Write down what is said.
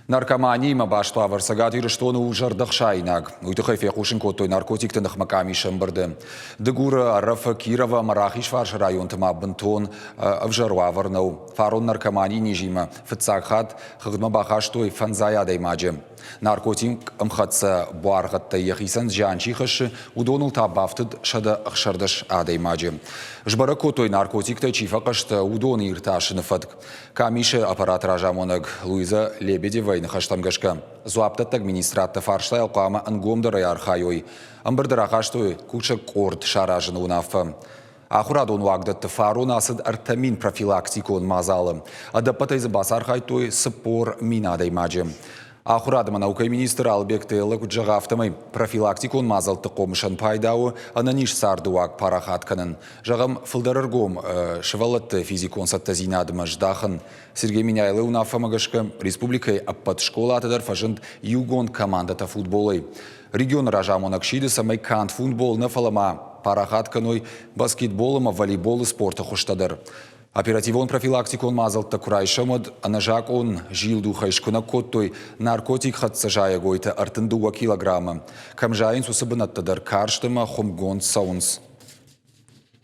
Наркоманиимӕ баст уавӕр Цӕгат Ирыстоны у зӕрдӕхсаинаг. Уый тыххӕй фехъусын кодтой наркотикты ныхмӕ къамисы ӕмбырды. Дыгуры, Ӕрӕфы, Кировы ӕмӕ Рахизфарсы районты ма бынтон ӕвзӕр уавӕр нӕу. Фарон наркоманийы низимӕ фыццаг хатт хыгъдмӕ бахастой фӕндзай адӕймаджы. Наркотик ӕмхӕццӕ буаргъӕдтӕй йӕхицӕн зиан чи хӕссы, уыдоныл та бафтыд 116 адӕймаджы. Сбӕрӕг кодтой, наркотиктӕй чи фӕхъӕстӕ, уыдоны иртасыны фӕтк. Камисы аппараты разамонӕг Луиза Лебедевайы ныхӕстӕм гӕсгӕ, дзуапдӕттӕг министрадтӕ фарстайыл хъуамӕ ӕнгомдӕрӕй архайой. Ӕмбырды рахастой кусӕг къорд саразыны уынаффӕ. Ахуырадон уагдӕтты фарон ацыд 3000 профилактикон мадзалы. Ӕдӕппӕтӕй дзы бацархайдтой 40 000 адӕймаджы. Ахуырад ӕмӕ наукӕйы министр Албегты Эллӕ куыд зӕгъы, афтӕмӕй профилактикон мадзӕлтты хъомысӕн пайда у ӕнӕниз цардыуаг парахат кӕнын. Зӕгъӕм, фылдӕр ӕргом сывӕллӕтты физикон цӕттӕдзинадмӕ здахын. Сергей Меняйлойы уынаффӕмӕ гӕсгӕ республикӕйы ӕппӕт скъолаты дӕр фӕзынд иугонд командӕтӕ футболӕй. Регионы разамонӕг сиды, цӕмӕй канд футбол нӕ, фӕлӕ ма парахат кӕной баскетбол ӕмӕ волейболы спорты хуызтӕ дӕр. Оперативон-профилактикон мадзӕлттӕ куы райсӕм, уӕд ӕнӕзакъон зилдухӕй скуынӕг кодтой наркотик хӕццӕ зайӕгойтӕ 32 килограммы. Кӕм зайынц, уыцы бынӕттӕ дӕр карст ӕмӕ хуымгонд цӕуынц.